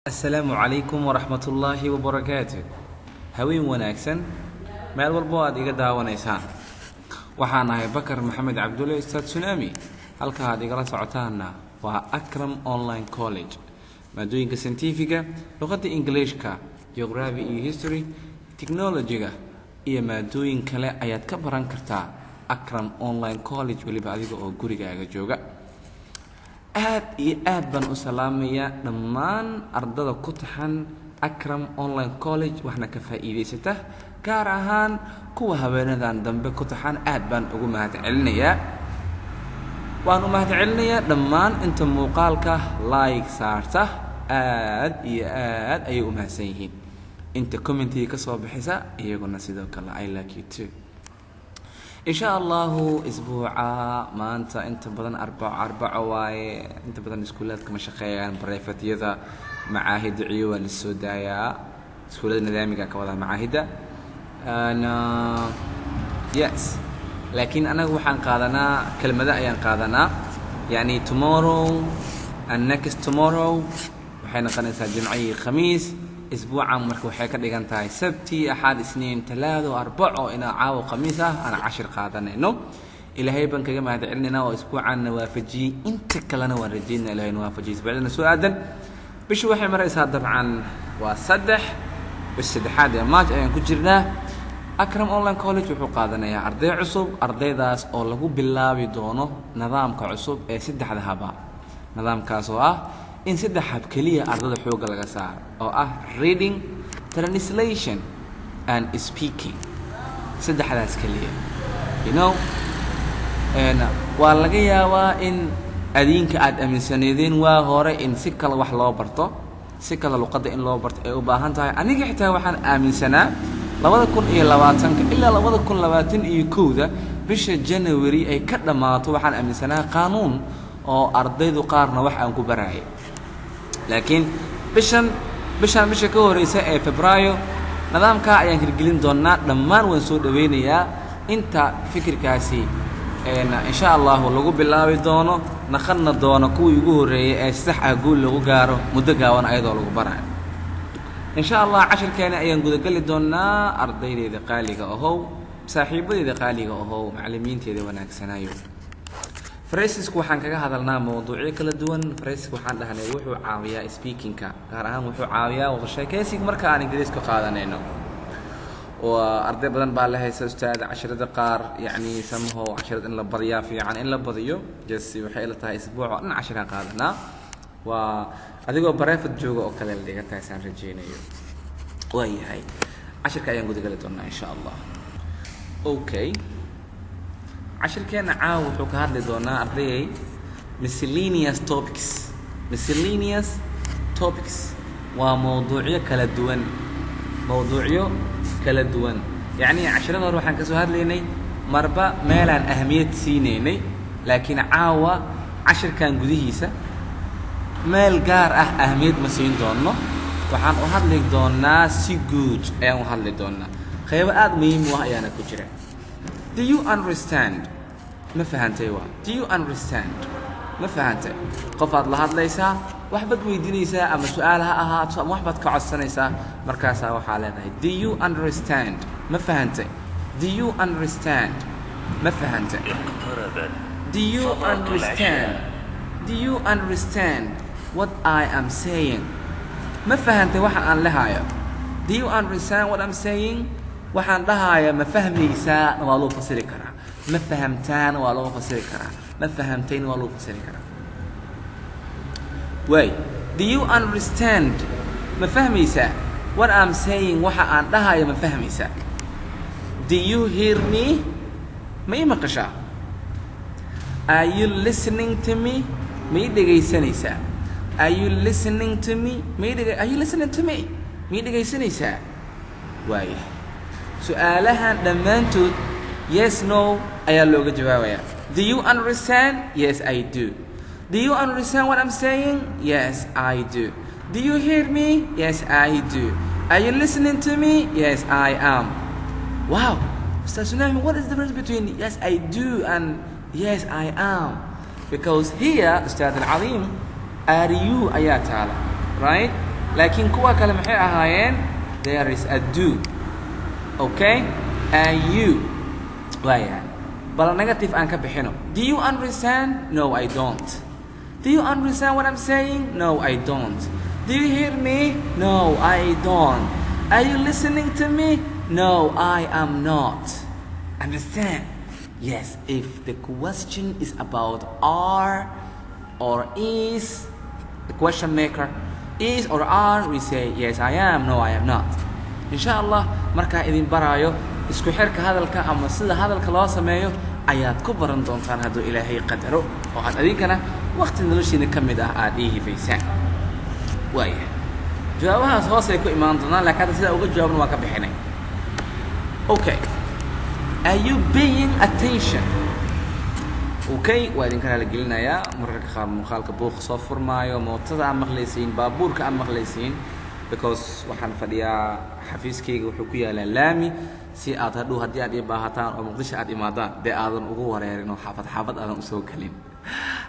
Asalaamu calaykum waraxmatullaahi wabarakaatu. Haween wanaagsan, meel walbo aad iga daawanaysaan. Waxaan ahay Bakar Maxamed Cabdulle, Ustaad Tsunami. Halka aad igala socotaanna waa Akram Online College. Maadooyinka scientifiga, luqadda Englishka, geography iyo history, technologyga iyo maadooyin kale ayaad ka baran kartaa Akram Online College, weliba adiga oo gurigaaga jooga. Aad iyo aad baan u salaamayaa dhammaan ardada ku taxan Akram Online College, waxna ka faa'iidaysata, gaar ahaan kuwa haweenadan dambe ku taxan. Aad baan ugu mahad celinayaa. Waan u mahad celinayaa dhammaan inta muuqaalka like saarta. Aad iyo aad ayay u mahadsan yihiin. Inta commentiga ka soo bixisa iyaguna sidoo kale, I like you too. Insha Allahu, isbuuca maanta inta badan arbaco, arbaco waaye. Inta badan iskuulaadka ma shaqeeyaan, privateyada, macaahidda ciyo waa lasoo daayaa, iskuullada nidaamiga ka wadaa, macaahidda. Yes, laakiin anaga waxaan qaadanaa kelmado ayaan qaadanaa, yacni tomorrow and next tomorrow waxay noqonaysaa Jimco iyo Khamiis. Isbuucan marka waxay ka dhigan tahay Sabti, Axad, Isniin, Talaado, Arbaco, inaa caawo Khamiis ah aan cashir qaadanayno. Ilaahay baan kaga mahad celinaynaa oo isbuucanna waafajiyey. Inta kalena waan rajeynaa Ilahay na waafajiyey isbuucyadana soo aadan. Bishu waxay maraysaa, dabcan waa 3, bisha saddexaad ee March ayaan ku jirnaa. Akram Online College wuxuu qaadanayaa arday cusub, ardaydaas oo lagu bilaabi doono nidaamka cusub ee saddexda haba, nidaamkaas oo ah in saddex hab keliya ardada xoogga laga saaro, oo ah reading, translation and speaking, saddexdaas keliya. Waa laga yaabaa in adiinka aada aaminsaneedeen waa hore in si kale wax loo barto, si kale luqadda in loo barto ay u baahan tahay. Aniga xitaa waxaan aaminsanaa 2020-ka ilaa 2021-da bisha January ay ka dhammaato, waxaan aaminsanaa qaanuun oo ardaydu qaarna wax aan ku barayay. Laakiin bishan, bishan bisha ka horeysa ee Febraayo, nidaamkaa ayaan hirgelin doonaa. Dhammaan waan soo dhaweynayaa inta fikirkaasi insha Allahu lagu bilaabi doono, naqanna doono kuwii ugu horreeyay ee si sax ah guul lagu gaaro muddo gaaban ayadoo lagu barayo. Insha Allah, cashirkeena ayaan gudageli doonaa. Ardaydeeda qaaliga ahow, saaxiibadeeda qaaliga ahow, macallimiinteeda wanaagsanaayo, phrasesku waxaan kaga hadalnaa mawduucyo kala duwan. Phraseska waxaan dhahnay wuxuu caawiyaa speakingka, gaar ahaan wuxuu caawiyaa wada sheekaysiga marka aan Ingiriiska qaadanayno. Waa arday badan baa la haysa: "Ustaad, cashirada qaar yacni samaho, cashirada in la badiyaa fiican, in la badiyo." Just waxay ila tahay isbuuc oo dhan cashiraan qaadanaa. Waa adigoo private jooga oo kale la dhigan tahay saan rajeynayo. Waayahay, cashirka ayaan gudageli doonaa insha Allah. Okay, cashirkeena caawa wuxuu ka hadli doonaa, ardayay, miscellaneous topics. Miscellaneous topics waa mawduucyo kala duwan, mawduucyo kala duwan. Yacni cashirada hore waxaan kasoo hadlaynay marba meelaan ahamiyad siinaynay, laakiin caawa cashirkan gudihiisa meel gaar ah ahamiyad ma siin doono. Waxaan u hadli doonaa si guud ayaan u hadli doonaa, qeybo aada muhiim u ah ayaana ku jira. Do you understand? Ma fahantay? Waa do you understand, ma fahantay? Qof aad la hadlaysaa, waxbaad weydiinaysaa, ama su-aal ha ahaato ama waxbaad ka codsanaysaa, markaasaa waxaa leedahay: "Do you understand?" Ma fahantay? Do you understand? Ma fahantay? اقتربت Do you صلاة understand? العشاء. Do you understand what I am saying? Ma fahantay waxa aan lehayo? Do you understand what I'm saying? Waxaan dhahaya ma fahmaysaa waa loo fasiri karaa, ma fahamtaana waa loo fasiri karaa, ma fahamtayna waa loo fasiri karaa. Waay, do you understand, ma fahmaysaa, what I'm saying, waxa aan dhahayo ma fahmaysaa? Do you hear me? Ma ii maqashaa? Are you listening to me? Ma ii dhegaysanaysaa? Are you listening to me? Ma ii dhega are you listening to me? Ma ii dhegaysanaysaa? Waaya, su-aalahan dhammaantood yes, no ayaa looga jawaabayaa. Do you understand? Yes, I do. Do you understand what I'm saying? Yes, I do. Do you hear me? Yes, I do. Are you listening to me? Yes, I am. Wow, Mr. Tsunami, what is the difference between "yes, I do" and "yes, I am"? Because here, Ustad Al-Azim, "are you" ayaa taala, right? Laakiin kuwa kale maxay ahaayeen? There is a do, okay, and you. Waayahay, bal negative aan ka bixino. Do you understand? No, I don't. Do you understand what I'm saying? No, I don't. Do you hear me? No, I don't. Are you listening to me? No, I am not. Understand? Yes, if the question is about are or is, the question maker is or are, we say yes, I am, no, I am not. Insha Allah markaa idin baraayo isku xirka hadalka ama sida hadalka loo sameeyo ayaad ku baran doontaan hadduu Ilaahay qadaro oo aad adinkana waqti noloshiina ka mid ah aad ii hifaysaan. Waaya, jawaabahaas hoosay ku imaan doonaan, laakiin hadda sidaa uga jawaabna waa ka bixinay. Okay, are you paying attention? Okay, waa idinka raali gelinayaa mararka qaar muuqaalka buuq soo furmaayo, mootada aan maqlaysiin, baabuurka aan maqlaysiin, because waxaan fadhiyaa xafiiskayga, wuxuu ku yaalaa laami, si aad hadhow haddii aad ii baahataan oo Muqdisho aad imaadaan dee aadan ugu wareerin oo xaafad xaafad aadan usoo gelin.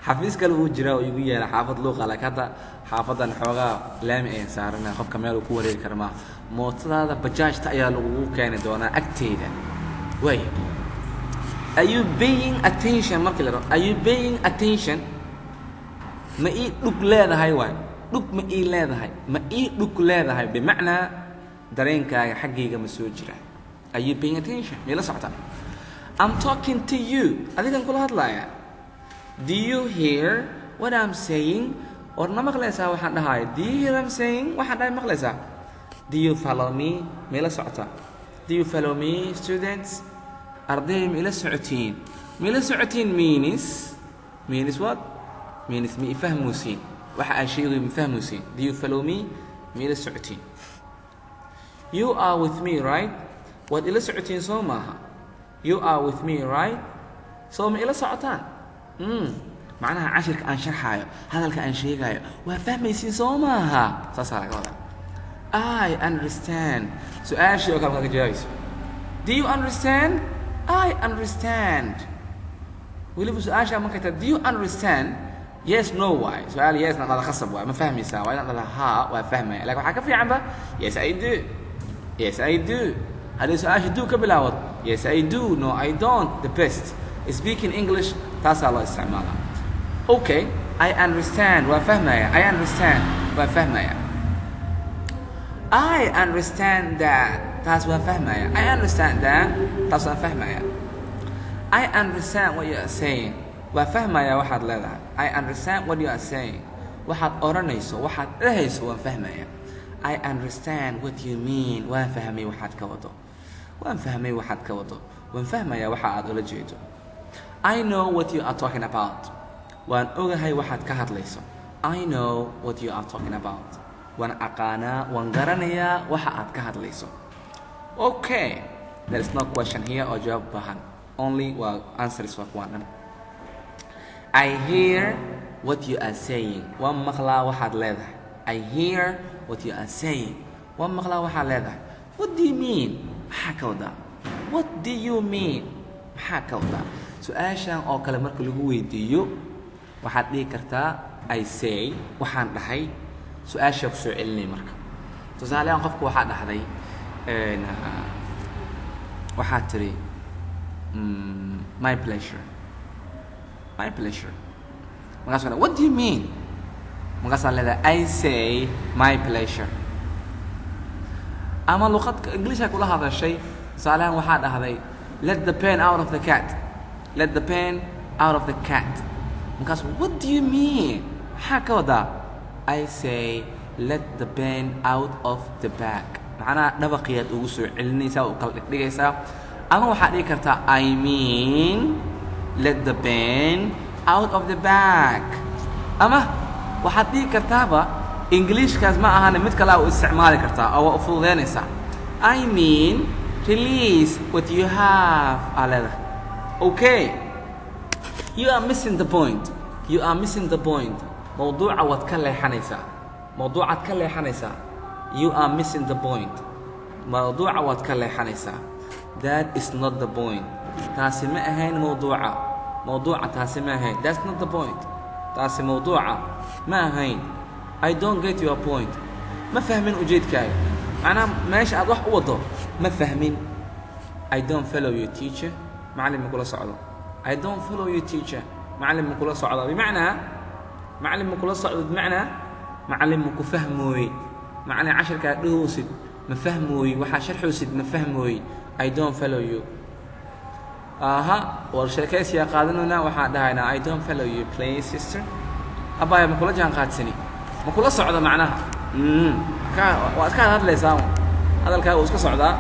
Xafiis kale wuu jiraa oo igu yaala xaafad luuqa, laakiin hadda xaafadan xoogaa laami ayaan saarana, qofka meel uu ku wareeri kara maaha. Mootadaada bajaajta ayaa lagugu keeni doonaa agteeda. Waaya, are you paying attention? Markii la rabo are you paying attention, ma ii dhug leedahay waay. Dhug ma ii leedahay, ma ii dhug leedahay, bimacnaa dareenkaaga xaggayga ma soo jira? Are you paying attention? Ma ila socotaa? I'm talking to you, adigan kula hadlaya. Do you hear what I'm saying? War ma maqlaysaa waxaan dhahayo? Do you hear I'm saying? Waxaan dhahay maqlaysaa? Do you follow me? Ma ila socotaa? Do you follow me, students? Arday, ma ila socotiin? Ma ila socotiin means what? Means ma ifahmusiin waxa aan sheegayo? Ma fahmusiin? Do you follow me? Ma ila socotiin? You are with me, right? Waad ila socotiin soo maaha? You are with me, right? Soo ma ila socotaan? Macnaha cashirka aan sharxaayo, hadalka aan sheegaayo waa fahmaysiin soo maaha? Saasaa laga wadaa. I understand. Su-aashii oo kale markaa ka jawaabayso, do you understand? I understand. Weliba su-aashaa markay tahay do you understand, yes, no waay. Su-aal yes na dhala khasab waay. Ma fahmaysaa? Waa inaan dhala haa, waa fahmaya. Lakin waxaa ka fiicanba yes, I do. Yes, I do. Haddii su-aasha do ka bilaawad, yes, I do, no, I don't. The best speaking English taasaa loo isticmaalaa. Okay, I understand, waa fahmaya. I understand, waa fahmaya. I understand that, taas waan fahmaya. I understand that, taas waan fahmaya. I understand what you are saying, waa fahmaya waxaad leedahay. I understand what you are saying, waxaad odhanayso, waxaad dhehayso waan fahmaya. I understand what you mean, waan fahmay waxaad ka wado, waan fahmay waxaad ka wado, waan fahmaya waxa aad ula jeedo. I know what you are talking about, waan ogahay waxaad ka hadlayso. I know what you are talking about, waan aqaanaa, waan garanayaa waxa aad ka hadlayso. Okay, there is no question here oo jawaab baahan, only waa answers, waa kuwaan dhan. I hear what you are saying, waan maqlaa waxaad leedahay. I hear what you are saying, waan maqlaa waxaad leedahay. What do you mean? Maxaa ka wadaa? What do you mean? Maxaa ka wadaa? Su-aashan oo kale marka lagu weydiiyo waxaad dhihi kartaa I say, waxaan dhahay. Su-aashaa kusoo celinay marka. Tusaalehaan qofka waxaa dhahday, waxaad tiri, "My pleasure, my pleasure." Markaas what do you mean? Markaasaa leedahay I say my pleasure. Ama luqad Inglisha kula hadashay, tusaalehaan waxaa dhahday, "Let the pen out of the cat, let the pen out of the cat." Markaas what do you mean? Maxaa ka wadaa? I say let the pen out of the bag. Macnaha dhabaqiyaad ugu soo celinaysaa oo kala dhigdhigaysaa. Ama waxaad dhihi kartaa I mean let the pen out of the bag. Ama waxaad dhihi kartaaba Ingiliishkaas ma ahane, mid kale a u isticmaali kartaa oo waa u fududeynaysaa. I mean release what you have aa leedahay. Okay, you are missing the point, you are missing the point. Mawduuca waad ka leexanaysaa, mawduucaad ka leexanaysaa. You are missing the point, mawduuca waad ka leexanaysaa. That is not the point, taasi ma ahayn mawduuca, mawduuca taasi ma ahayn. That's not the point, taasi mawduuca ma ahayn. I don't get your point. Ma fahmin ujeedkaaga, macnaha meesha aad wax u wado ma fahmin. I don't follow you, teacher. Macallin, ma kula socdo. I don't follow you, teacher. Macallin, ma kula socdo. Bimacnaa macallin ma kula socdo, bimacnaa macallin ma ku fahmooye. Macallin, casharkaa dhahoosid ma fahmooye, waxaa sharxoosid ma fahmooye. I don't follow you. Aha, war sheekaysiyaa qaadanaynaa, waxaan dhahaynaa, "I don't follow you, please, sister." Abaya, ma kula jaan qaadsani, ma kula socdo macnaha. Ka waa iska hadlaysaa, hadalkaa wuu iska socdaa,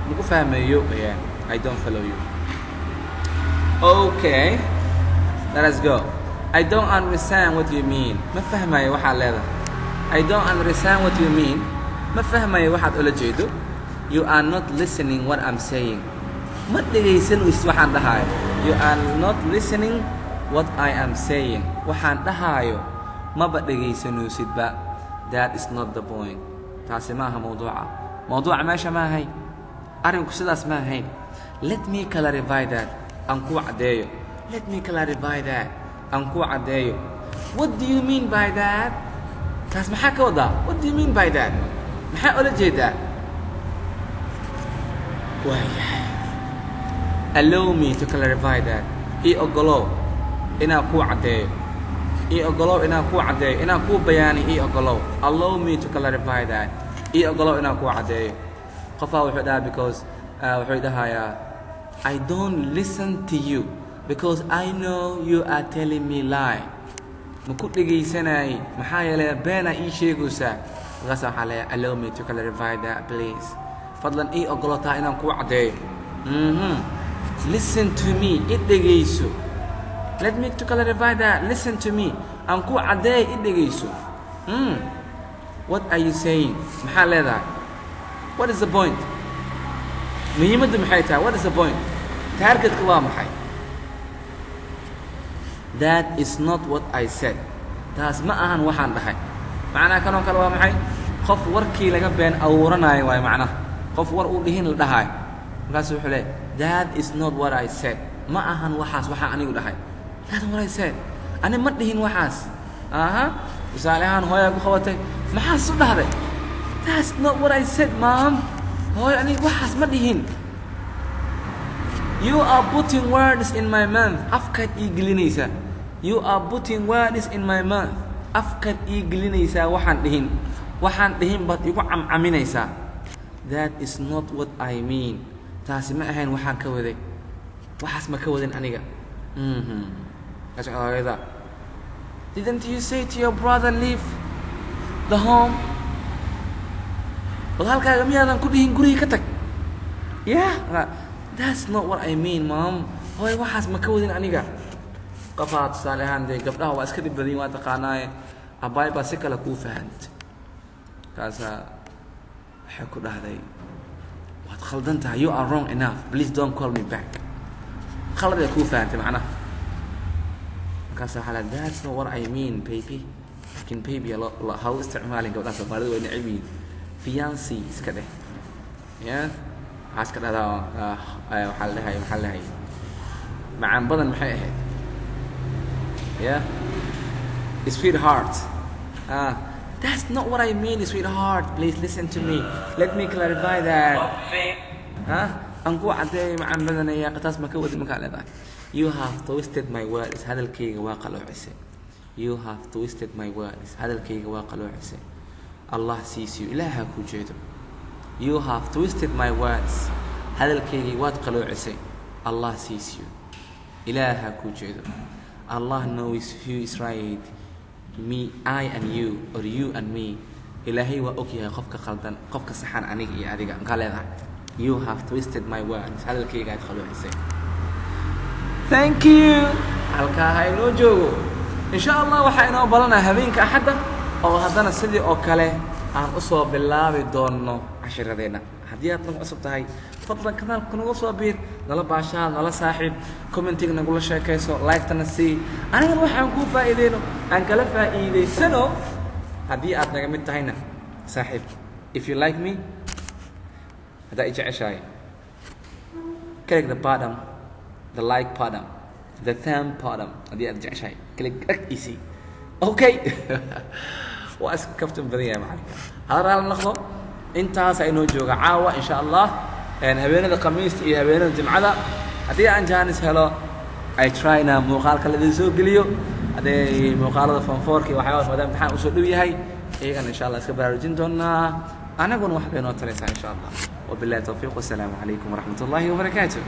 ma ku fahmayo wayaan. I don't follow you. Okay, let us go. I don't understand what you mean. Ma fahmayo waxaad leedahay. I don't understand what you mean. Ma fahmayo waxaad ula jeedo. You are not listening what I'm saying. Ma dhegaysanaysid waxaan dhahaayo. You are not listening what I am saying. Waxaan dhahaayo maba dhegaysanaysidba. That is not the point. Taasi ma aha mawduuca. Mawduuca meesha ma ahayn, arrinku sidaas ma ahayn. Let me clarify that. Aan kuu caddeeyo. Let me clarify that. Aan kuu caddeeyo. What do you mean by that? Taas maxaa ka wadaa? What do you mean by that? Maxaa ula jeedaa? Waayahay. Allow me to clarify that. Ii ogolow inaan kuu caddeeyo. Ii ogolow inaan kuu caddeeyo, inaan kuu bayaani ii ogolow. Allow me to clarify that. Ii ogolow inaan kuu caddeeyo. Qofaa wuxuu dhahaa, because wuxuu dhahayaa, "I don't listen to you because I know you are telling me lie." Ma ku dhegaysanayay, maxaa yeelay beenaa ii sheegaysaa. Markaasa waxaa leeyahay, "Allow me to clarify that, please." Fadlan ii ogolotaa inaan kuu caddeeyo. Listen to me. I dhegayso. Let me to clarify that. Listen to me. Aan kuu caddeeyo, i dhegayso. What are you saying? Maxaa leedahay? What is the point? Muhiimaddu maxay tahay? What is the point? Targetka waa maxay? That is not what I said. Taas ma ahan waxaan dhahay. Macnaha kanoo kale waa maxay? Qof warkii laga been abuuranayo waayo, macnaha qof war uu dhihin la dhahaayo. Markaasu wuxuu leeyahy, "That is not what I said." Ma ahan waxaas waxaa anigu dhahay. That's what I said. Ani ma dhihin waxaas. Aha, tusaale ahaan, hooyaa ku qabatay, "Maxaas u dhahday?" "That's not what I said, Mom." Hooyo, aniga waxaas ma dhihin. You are putting words in my mouth. Afkaad ii gelinaysaa. You are putting words in my mouth. Afkaad ii gelinaysaa waxaan dhihin. Waxaan dhihin baad igu camcaminaysaa. That is not what I mean. Taasi ma ahayn waxaan ka waday. Waxaas ma ka wadin aniga. Hooyada, "Didn't you say to your brother, leave the home?" Walaalkaaga miyaadan ku dhihin guriga ka tag? Yeah, that's not what I mean, Mom. Hooy, waxaas ma ka wadin aniga. Qofaa tusaale ahaan, dee gabdhaha waa iska dhib badan, waa taqaanaaye, abaay baa si kale kuu fahantay. Kaasaa waxay ku dhahday, "Waad khaldan tahay. You are wrong enough. Please don't call me back." Khalad ay kuu fahantay macnaha. Markaasa waxaa la, "That's not what I mean, baby." Laakiin baby lo ha u isticmaalin, gabdhaha Soomaalida way neceb yihiin. Fiancé iska dheh. Ya, waxaa iska dhahdaa, waxaa la dhahay, maxaa la dhahay, macaan badan maxay ahayd? Yeah, sweetheart. Ah, that's not what I mean, sweetheart. Please listen to me. Let me clarify that. Huh? Aan ku caddeeyo, macaan badanaya, taas ma ka wadin markaa leedahay. You have twisted my words. Hadalkayga waa qaloocisay. You have twisted my words. Hadalkayga waa qaloocisay. Allah sees you. Ilaaha ku jeedo. You have twisted my words. Hadalkaygii waad qaloocisay. Allah sees you. Ilaaha ku jeedo. Allah knows who is right, me, I and you, or you and me. Ilaahay waa og yahay qofka khaldan, qofka saxan, aniga iyo adiga. Maxaa leedahay? You have twisted my words. Hadalkayga aad qaloocisay. Thank you. Halkaa ha inoo joogo, insha Allah. Waxaa inoo balanaa habeenka Axadda, oo haddana sidii oo kale aan usoo bilaabi doonno cashiradeenna. Haddii aad nagu cusub tahay, fadlan kanaalka nagu soo biir, nala baashaa, nala saaxiib, commentiga nagula sheekayso, like-tana sii. Anigana waxaan kuu faa'iideyno aan kala faa'iidaysano. Haddii aad naga mid tahayna, saaxiib, if you like me, haddaa i jeceshahay, click the button, the like button, the thumb button. Haddii aad jeceshahay, click, dhag easy. Okay. Waa iska kaftan badan yahay macalinka. Hala raali noqdo. Intaasa inoo jooga caawa, insha Allah. Habeenada Khamiista iyo habeenada Jimcada, haddii aan chance helo, I try inaan muuqaalka la idin soo geliyo. Hadday muuqaalada form fourka iyo waxyaabaas, maadaama imtixaan usoo dhow yahay, iyagana insha Allah iska baraarujin doonaa. Anaguna wax bay noo taraysaa, insha Allah. Wabillahi tawfiiq, wasalaamu calaykum waraxmat ullahi wabarakaatu.